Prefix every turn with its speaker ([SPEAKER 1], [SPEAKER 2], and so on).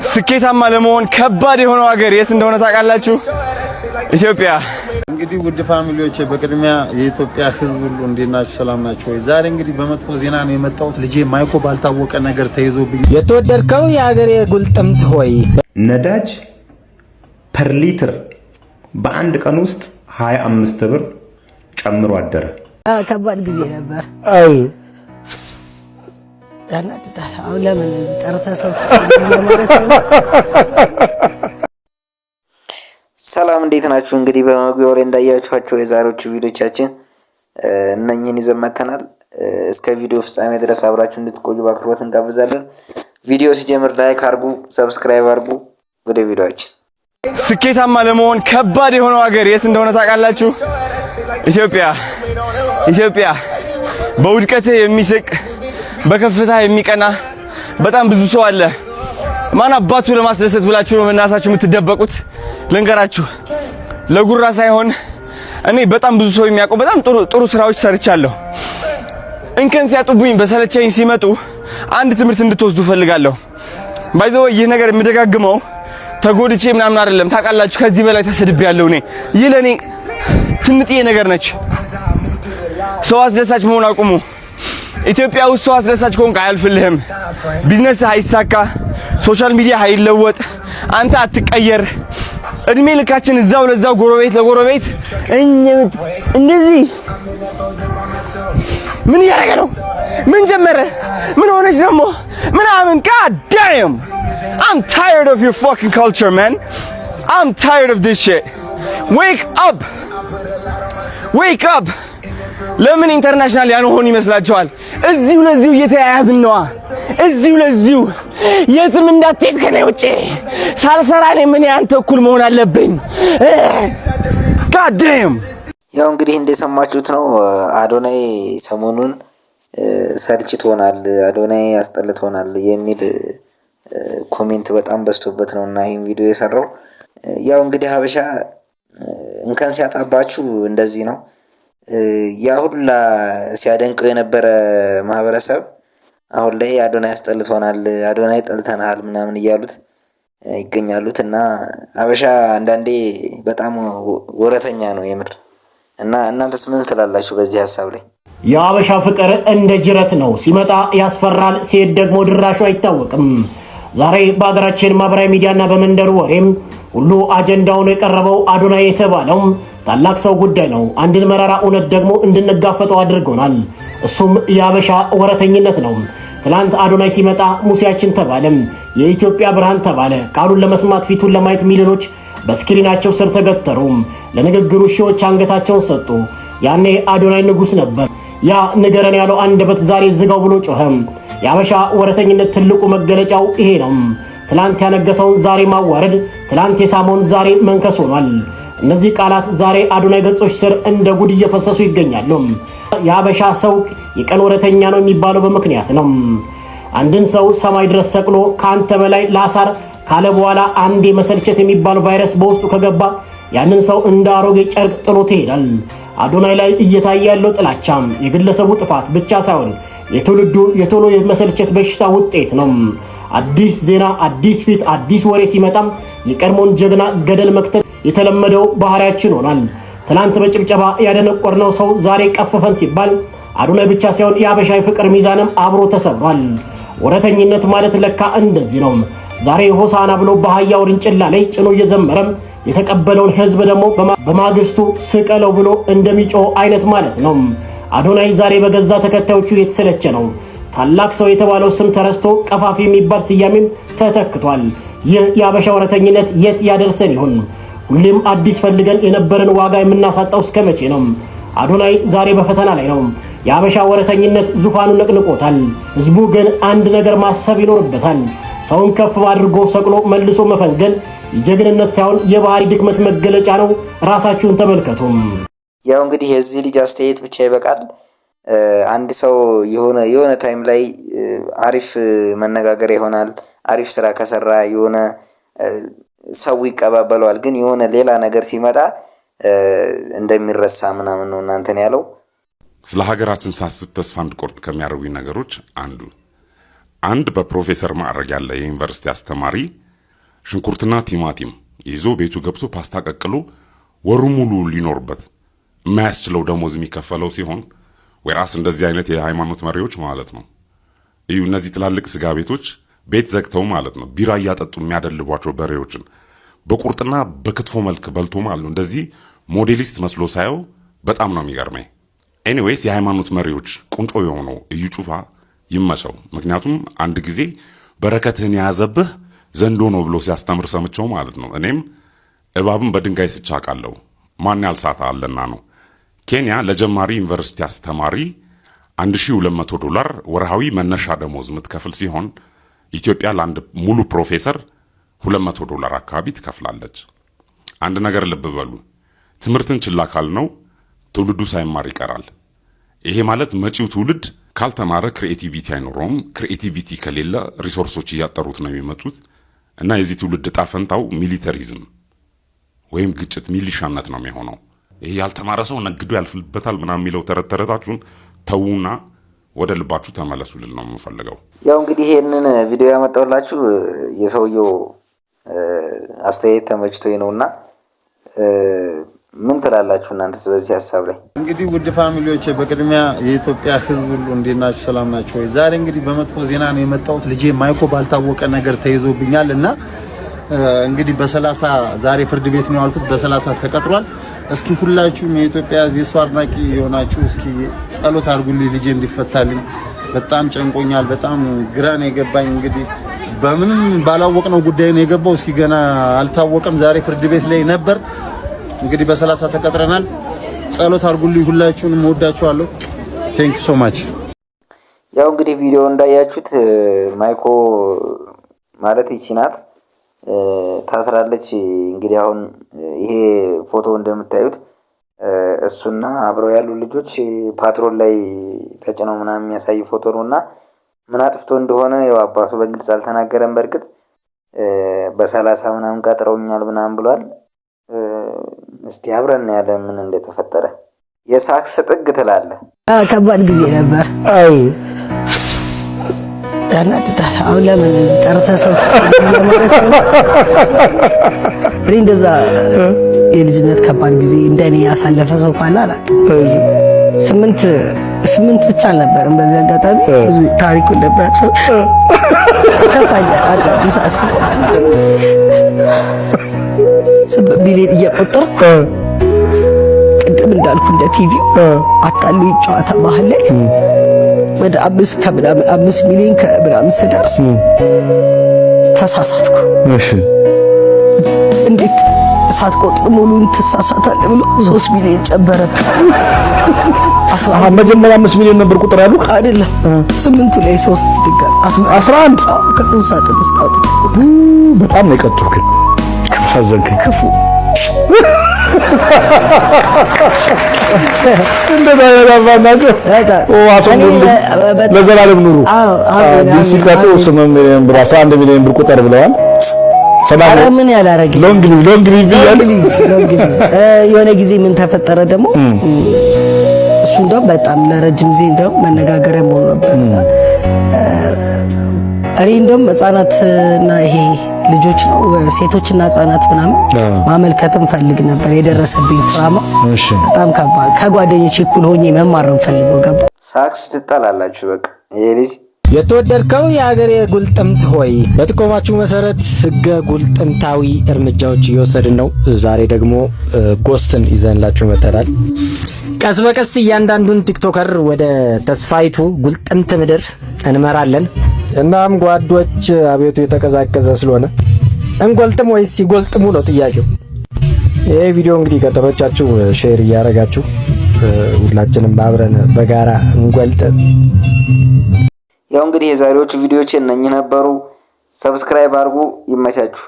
[SPEAKER 1] ስኬታማ ለመሆን ከባድ የሆነው ሀገር የት እንደሆነ ታውቃላችሁ? ኢትዮጵያ።
[SPEAKER 2] እንግዲህ ውድ family ዎቼ፣ በቅድሚያ የኢትዮጵያ ሕዝብ ሁሉ እንዴት ናችሁ? ሰላም ናችሁ ወይ? ዛሬ እንግዲህ በመጥፎ ዜና ነው የመጣሁት። ልጄ ማይኮ ባልታወቀ ነገር ተይዞብኝ
[SPEAKER 3] የተወደድከው የሀገሬ ጉልጥምት ሆይ።
[SPEAKER 4] ነዳጅ per ሊትር በአንድ ቀን ውስጥ 25 ብር ጨምሮ አደረ።
[SPEAKER 5] ከባድ ጊዜ ነበር። ያናድዳል። አሁን ለምን እዚህ ጠርተህ ሰው ማለት ነው?
[SPEAKER 6] ሰላም፣ እንዴት ናችሁ? እንግዲህ በመግቢያው ላይ እንዳያችኋቸው የዛሬዎቹ ቪዲዮቻችን እነኝህን ይዘን መጥተናል። እስከ ቪዲዮ ፍጻሜ ድረስ አብራችሁ እንድትቆዩ በአክብሮት እንጋብዛለን። ቪዲዮ ሲጀምር like አድርጉ፣ subscribe አድርጉ። ወደ ቪዲዮአችን።
[SPEAKER 1] ስኬታማ ለመሆን ከባድ የሆነው ሀገር የት እንደሆነ ታውቃላችሁ? ኢትዮጵያ። ኢትዮጵያ በውድቀትህ የሚስቅ፣ በከፍታ የሚቀና በጣም ብዙ ሰው አለ። ማን አባቱ ለማስደሰት ብላችሁ ነው በእናታችሁ የምትደበቁት? ልንገራችሁ፣ ለጉራ ሳይሆን እኔ በጣም ብዙ ሰው የሚያውቀው በጣም ጥሩ ጥሩ ስራዎች ሰርቻለሁ። እንከን ሲያጡብኝ በሰለቸኝ ሲመጡ አንድ ትምህርት እንድትወስዱ ፈልጋለሁ። By the way፣ ይህ ነገር የምደጋግመው ተጎድቼ ምናምን አይደለም። ታውቃላችሁ፣ ከዚህ በላይ ተሰድቤያለሁ እኔ። ይህ ለኔ ትንጥዬ ነገር ነች። ሰው አስደሳች መሆን አቁሙ። ኢትዮጵያ ውስጥ ሰው አስደሳች ከሆንክ አያልፍልህም። ቢዝነስ አይሳካ፣ social media አይለወጥ፣ አንተ አትቀየር። እድሜ ልካችን እዛው ለዛው ጎረቤት ለጎረቤት እንደዚህ ምን እያደረገ ነው? ምን ጀመረ? ምን ሆነች ደግሞ ምናምን። God damn, I'm tired of your fucking culture, man. I'm tired of this shit. Wake up, wake up. ለምን international ያልሆን ይመስላችኋል? እዚሁ ለዚሁ እየተያያዝን ነዋ። እዚሁ ለዚሁ የትም እንዳትሄድ ከኔ ውጭ፣ ሳልሰራ እኔ ምን ያንተ እኩል መሆን አለብኝ? God damn.
[SPEAKER 6] ያው እንግዲህ እንደሰማችሁት ነው። አዶናይ ሰሞኑን ሰልችቶናል፣ አዶናይ አስጠልቶናል የሚል comment በጣም በዝቶበት ነው እና ይህን ቪዲዮ የሰራው። ያው እንግዲህ ሀበሻ እንከን ሲያጣባችሁ እንደዚህ ነው። ያ ሁላ ሲያደንቀው የነበረ ማህበረሰብ አሁን ላይ አዶናይ አስጠልቶናል፣ አዶናይ ጠልተናል ምናምን እያሉት ይገኛሉት። እና ሀበሻ አንዳንዴ በጣም ወረተኛ ነው የምር። እና እናንተስ ምን ትላላችሁ በዚህ ሀሳብ ላይ?
[SPEAKER 7] የሀበሻ ፍቅር እንደ ጅረት ነው። ሲመጣ ያስፈራል፣ ሲሄድ ደግሞ ድራሹ አይታወቅም። ዛሬ በሀገራችን ማህበራዊ ሚዲያና በመንደሩ ወሬም ሁሉ አጀንዳውን የቀረበው አዶናይ የተባለው ታላቅ ሰው ጉዳይ ነው። አንድን መራራ እውነት ደግሞ እንድንጋፈጠው አድርጎናል። እሱም የሀበሻ ወረተኝነት ነው። ትላንት አዶናይ ሲመጣ ሙሴያችን ተባለ፣ የኢትዮጵያ ብርሃን ተባለ። ቃሉን ለመስማት፣ ፊቱን ለማየት ሚሊዮኖች በ screen ኣቸው ስር ተገተሩ። ለንግግሩ ሺዎች አንገታቸውን ሰጡ። ያኔ አዶናይ ንጉሥ ነበር። ያ ንገረን ያለው አንደበት ዛሬ ዝጋው ብሎ ጮኸ። የአበሻ ወረተኝነት ትልቁ መገለጫው ይሄ ነው። ትላንት ያነገሰውን ዛሬ ማዋረድ፣ ትላንት የሳመውን ዛሬ መንከስ ሆኗል። እነዚህ ቃላት ዛሬ አዶናይ ገጾች ስር እንደ ጉድ እየፈሰሱ ይገኛሉ። የአበሻ ሰው የቀን ወረተኛ ነው የሚባለው በምክንያት ነው። አንድን ሰው ሰማይ ድረስ ሰቅሎ ከአንተ በላይ ላሳር ካለ በኋላ አንዴ መሰልቸት የሚባለው ቫይረስ በውስጡ ከገባ ያንን ሰው እንደ አሮጌ ጨርቅ ጥሎ ይሄዳል። አዶናይ ላይ እየታየ ያለው ጥላቻ የግለሰቡ ጥፋት ብቻ ሳይሆን የትውልዱ የቶሎ የመሰልቸት በሽታ ውጤት ነው። አዲስ ዜና፣ አዲስ ፊት፣ አዲስ ወሬ ሲመጣም የቀድሞውን ጀግና ገደል መክተት የተለመደው ባህሪያችን ሆኗል። ትናንት በጭብጨባ ያደነቆርነው ሰው ዛሬ ቀፈፈን ሲባል አዶናይ ብቻ ሳይሆን የአበሻ የፍቅር ሚዛንም አብሮ ተሰብሯል። ወረተኝነት ማለት ለካ እንደዚህ ነው። ዛሬ ሆሳና ብሎ በአህያ ውርንጭላ ላይ ጭኖ እየዘመረም የተቀበለውን ህዝብ ደግሞ በማግስቱ ስቀለው ብሎ እንደሚጮህ አይነት ማለት ነው። አዶናይ ዛሬ በገዛ ተከታዮቹ የተሰለቸ ነው። ታላቅ ሰው የተባለው ስም ተረስቶ ቀፋፊ የሚባል ስያሜም ተተክቷል። ይህ የአበሻ ወረተኝነት የት ያደርሰን ይሆን? ሁሌም አዲስ ፈልገን የነበረን ዋጋ የምናሳጣው እስከ መቼ ነው? አዶናይ ዛሬ በፈተና ላይ ነው። የአበሻ ወረተኝነት ዙፋኑን ነቅንቆታል። ህዝቡ ግን አንድ ነገር ማሰብ ይኖርበታል። ሰውን ከፍ አድርጎ ሰቅሎ መልሶ መፈንገል የጀግንነት ሳይሆን የባህሪ ድክመት መገለጫ ነው። ራሳችሁን ተመልከቱ።
[SPEAKER 6] ያው እንግዲህ የዚህ ልጅ አስተያየት ብቻ ይበቃል። አንድ ሰው የሆነ የሆነ time ላይ አሪፍ መነጋገር ይሆናል። አሪፍ ስራ ከሰራ የሆነ ሰው ይቀባበለዋል። ግን የሆነ ሌላ ነገር ሲመጣ እንደሚረሳ ምናምን ነው እናንተን ያለው።
[SPEAKER 8] ስለ ሀገራችን ሳስብ ተስፋ እንድቆርጥ ከሚያደርጉኝ ነገሮች አንዱ አንድ በፕሮፌሰር ማዕረግ ያለ የዩኒቨርሲቲ አስተማሪ ሽንኩርትና ቲማቲም ይዞ ቤቱ ገብቶ ፓስታ ቀቅሎ ወሩ ሙሉ ሊኖርበት የማያስችለው ደሞዝ የሚከፈለው ሲሆን፣ whereas እንደዚህ አይነት የሃይማኖት መሪዎች ማለት ነው፣ እዩ፣ እነዚህ ትላልቅ ስጋ ቤቶች ቤት ዘግተው ማለት ነው ቢራ እያጠጡ የሚያደልቧቸው በሬዎችን በቁርጥና በክትፎ መልክ በልቶ ማለት ነው እንደዚህ ሞዴሊስት መስሎ ሳየው በጣም ነው የሚገርመኝ። Anyways፣ የሃይማኖት መሪዎች ቁንጮ የሆነው እዩ ጩፋ ይመቸው። ምክንያቱም አንድ ጊዜ በረከትህን የያዘብህ ዘንዶ ነው ብሎ ሲያስተምር ሰምቸው ማለት ነው። እኔም እባብን በድንጋይ ስቼ አውቃለሁ፣ ማን ያልሳተ አለና ነው። ኬንያ ለጀማሪ ዩኒቨርሲቲ አስተማሪ 1200 ዶላር ወርሃዊ መነሻ ደሞዝ የምትከፍል ሲሆን ኢትዮጵያ ለአንድ ሙሉ ፕሮፌሰር 200 ዶላር አካባቢ ትከፍላለች። አንድ ነገር ልብ በሉ። ትምህርትን ችላ ካልነው ትውልዱ ሳይማር ይቀራል። ይሄ ማለት መጪው ትውልድ ካልተማረ creativity አይኖረውም። Creativity ከሌለ resource ኦች እያጠሩት ነው የሚመጡት እና የዚህ ትውልድ ዕጣ ፈንታው militarism ወይም ግጭት፣ ሚሊሻነት ነው የሚሆነው። ይሄ ያልተማረ ሰው ነግዶ ያልፍበታል ምናምን የሚለው ተረት ተረታችሁን ተዉና ወደ ልባችሁ ተመለሱ ልል ነው የምፈልገው።
[SPEAKER 6] ያው እንግዲህ ይሄንን ቪዲዮ ያመጣሁላችሁ የሰውየው አስተያየት ተመችቶኝ ነው። እና ምን ትላላችሁ እናንተስ በዚህ ሀሳብ ላይ?
[SPEAKER 2] እንግዲህ ውድ family ዎች፣ በቅድሚያ የኢትዮጵያ ሕዝብ ሁሉ እንዴት ናችሁ? ሰላም ናችሁ ወይ? ዛሬ እንግዲህ በመጥፎ ዜና ነው የመጣሁት። ልጄ ማይኮ ባልታወቀ ነገር ተይዞብኛል እና እንግዲህ በ30 ዛሬ ፍርድ ቤት ነው ያልኩት። በ30 ተቀጥሯል። እስኪ ሁላችሁም የኢትዮጵያ ሕዝብ፣ የሱ አድናቂ የሆናችሁ፣ እስኪ ጸሎት አድርጉልኝ ልጄ እንዲፈታልኝ። በጣም ጨንቆኛል። በጣም ግራ ነው የገባኝ። እንግዲህ በምንም ባላወቅነው ጉዳይ ነው የገባው። እስኪ ገና አልታወቀም። ዛሬ ፍርድ ቤት ላይ ነበር። እንግዲህ በ30 ተቀጥረናል። ጸሎት አድርጉልኝ። ሁላችሁንም እወዳችኋለሁ። Thank you so much።
[SPEAKER 6] ያው እንግዲህ ቪዲዮ እንዳያችሁት ማይኮ ማለት ይቺ ናት፣ ታስራለች። እንግዲህ አሁን ይሄ ፎቶ እንደምታዩት እሱና አብረው ያሉ ልጆች ፓትሮል ላይ ተጭነው ምናምን የሚያሳይ ፎቶ ነው። እና ምን አጥፍቶ እንደሆነ ያው አባቱ በግልጽ አልተናገረም። በእርግጥ በ30 ምናምን ቀጥረውኛል ምናምን ብሏል። እስቲ አብረን እናያለን ምን እንደተፈጠረ። የሳክስ ጥግ ትላለህ።
[SPEAKER 5] ከባድ ጊዜ ነበር። ያናድዳል። አሁን ለምን እዚህ ጠርተህ ሰው ማለት ነው? እኔ እንደዛ የልጅነት ከባድ ጊዜ እንደኔ ያሳለፈ ሰው ካለ አላውቅም። ስምንት ስምንት ብቻ አልነበረም። በዚህ አጋጣሚ ብዙ ታሪኩ ነበር። ከፋኛል አንዳንድ ሳስበው፣ 8 ሚሊዮን እየቆጠርኩ፣ ቅድም እንዳልኩ እንደ ቲቪ አታሉ ጨዋታ መሀል ላይ ወደ አምስት ከምናምን፣ 5 ሚሊዮን ከምናምን ስደርስ ተሳሳትኩ። እንዴት ሳትቆጥር ሙሉን ትሳሳታለህ ብሎ 3 ሚሊዮን ጨመረብኝ።
[SPEAKER 9] መጀመሪያ 5 ሚሊዮን ነበር ቁጥር ያሉ?
[SPEAKER 5] አይደለም፣ ስምንቱ ላይ ሶስት ድጋሚ።
[SPEAKER 9] 11።
[SPEAKER 5] ከቁም ሳጥን ውስጥ አውጥተህ
[SPEAKER 9] በጣም ነው የቀጡህ ግን፣ አዘንከኝ።
[SPEAKER 5] ክፉ።
[SPEAKER 9] እንደዛ አይነት አባት ናቸው። አቶ ለዘላለም ኑሩ። ሲቀጡ 8 ሚሊዮን ብር፣ 11 ሚሊዮን ብር ቁጥር ብለዋል።
[SPEAKER 5] ኧረ ምን ያላረገ
[SPEAKER 9] Long live, long live እያሉ።
[SPEAKER 5] የሆነ ጊዜ ምን ተፈጠረ ደግሞ፣ እሱ እንደውም በጣም ለረጅም ጊዜ እንደውም መነጋገሪያ መሆኑ ነበር። እኔ እንደውም ህጻናትና ይሄ ልጆች ነው፣ ሴቶችና ህጻናት ምናምን ማመልከትም ፈልግ ነበር። የደረሰብኝ trauma በጣም ከባድ፣ ከጓደኞቼ እኩል ሆኜ መማር ነው ፈልገው ገባ።
[SPEAKER 6] ሳክስ ትጠላላችሁ። በቃ ይሄ ልጅ
[SPEAKER 3] የተወደድከው የሀገሬ ጉልጥምት ሆይ፣ በጥቆማችሁ መሰረት ህገ ጉልጥምታዊ እርምጃዎች እየወሰድን ነው። ዛሬ ደግሞ ጎስትን ይዘንላችሁ መጥተናል። ቀስ በቀስ እያንዳንዱን TikToker ወደ ተስፋይቱ ጉልጥምት ምድር እንመራለን። እናም ጓዶች፣ አቤቱ የተቀዛቀዘ ስለሆነ እንጎልጥም ወይስ ይጎልጥሙ ነው ጥያቄው። ይሄ ቪዲዮ እንግዲህ ከተመቻችሁ share እያደረጋችሁ ሁላችንም አብረን በጋራ እንጎልጥም።
[SPEAKER 6] ያው እንግዲህ የዛሬዎቹ ቪዲዮዎች እነኚህ ነበሩ። Subscribe አድርጉ። ይመቻችሁ።